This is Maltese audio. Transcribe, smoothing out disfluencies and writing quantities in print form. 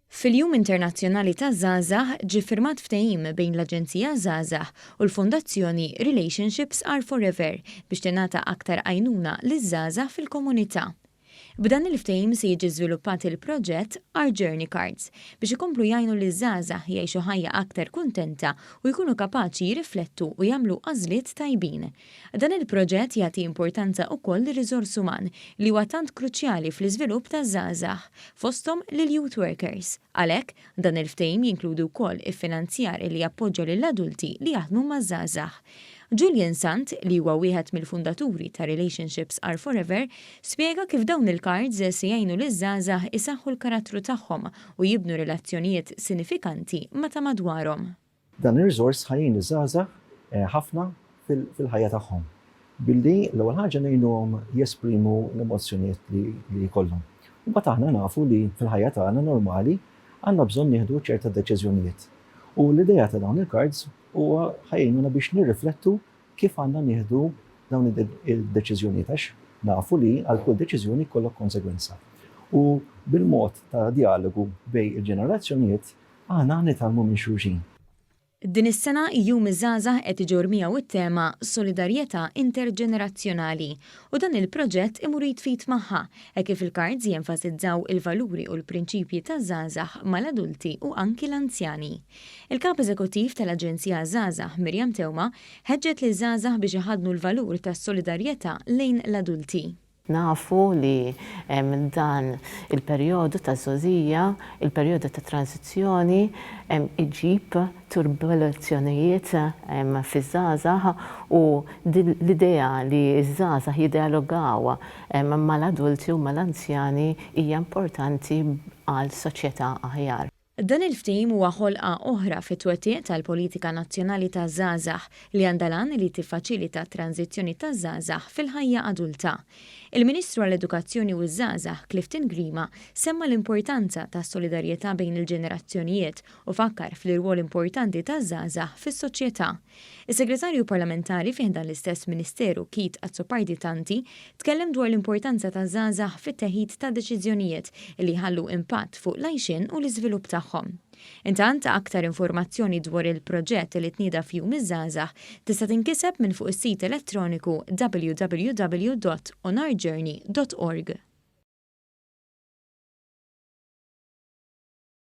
Fil-Jum Internazzjonali taż-Żgħażagħ ġie ffirmat ftehim bejn l-Aġenzija Żgħażagħ u l-Fondazzjoni Relationships Are Forever biex tingħata aktar għajnuna liż-żgħażagħ fil-komunità. B'dan il-ftehim se jiġi żviluppat il-proġett Our Journey Cards biex ikomplu jgħinu liż-żgħażagħ jgħixu ħajja aktar kuntenta u jkunu kapaċi jirriflettu u jagħmlu għażliet tajbin. Dan il-proġett jagħti importanza wkoll lir-riżors uman li huwa tant kruċjali fl-iżvilupp taż-żgħażagħ, fosthom lill-youth workers. Għalhekk, dan il-ftehim jinkludi wkoll iffinanzjar li jappoġġja lill-adulti li jaħdmu maż-żgħażagħ. Julian Sant, li huwa wieħed mill-fundaturi ta' Relationships Are Forever, spjega kif dawn il-cards se jgħinu liż-żgħażagħ isaħħu l-karattru tagħhom u jibnu relazzjonijiet sinifikanti ma' ta' madwarhom. Dan ir-riżors ħa jgħin iż-żgħażagħ ħafna fil-ħajja tagħhom billi l-ewwel ħaġa ngħinuhom jesprimu l-emozzjonijiet li jkollhom. U mbagħad aħna nafu li fil-ħajja tagħna normali għandna bżonn nieħdu ċerta deċiżjonijiet. U l-idea ta' dawn il-cards huwa ħa jgħinuna biex nirriflettu kif għandna nieħdu dawn id-deċiżjonijiet għax nafu li għal kull deċiżjoni jkollok konsegwenza. U bil-mod ta' djalogu bejn il-ġenerazzjonijiet aħna nitgħallmu minn xulxin. Din is-sena Jum iż-Żgħażagħ qed iġorr miegħu t-tema Solidarjetà Interġenerazzjonali u dan il-proġett imur id f'id magħha hekk kif il-cards jenfasizzaw il-valuri u l-prinċipji taż-żgħażagħ mal-adulti u anki l-anzjani. Il-Kap Eżekuttiv tal-Aġenzija Żgħażagħ Miriam Teuma ħeġġet liż-żgħażagħ biex iħaddnu l-valur tas-solidarjetà lejn l-adulti. Nafu li dan il-perjodu ta' żgħożija, il-perjodu ta' tranżizzjoni, iġib turbulezzjonijiet fiż-żgħażagħ u l-idea li ż-żgħażagħ jidjalogaw mal-adulti u mal-anzjani hija importanti għal soċjetà aħjar. Dan il-ftehim huwa ħolqa oħra fit-twettiq tal-Politika Nazzjonali taż-Żgħażagħ li għandha l-għan li tiffaċilita t-tranżizzjoni taż-żgħażagħ fil-ħajja adulta. Il-Ministru għall-Edukazzjoni u ż-Żgħażagħ Clifton Grima semma l-importanza tas-solidarjetà bejn il-ġenerazzjonijiet u fakkar fl-irwol importanti taż-żgħażagħ fis-soċjetà. Is-Segretarju Parlamentari fi ħdan l-istess Ministeru Keith Azzopardi Tanti tkellem dwar l-importanza taż-żgħażagħ fit-teħid ta' deċiżjonijiet li jħallu impatt fuq l-għajxien u l-iżvilupp tagħhom. Intant, aktar informazzjoni dwar il-proġett li tnieda f'Jum iż-Żgħażagħ tista' tinkiseb minn fuq is-sit elettroniku www.onourjourney.org.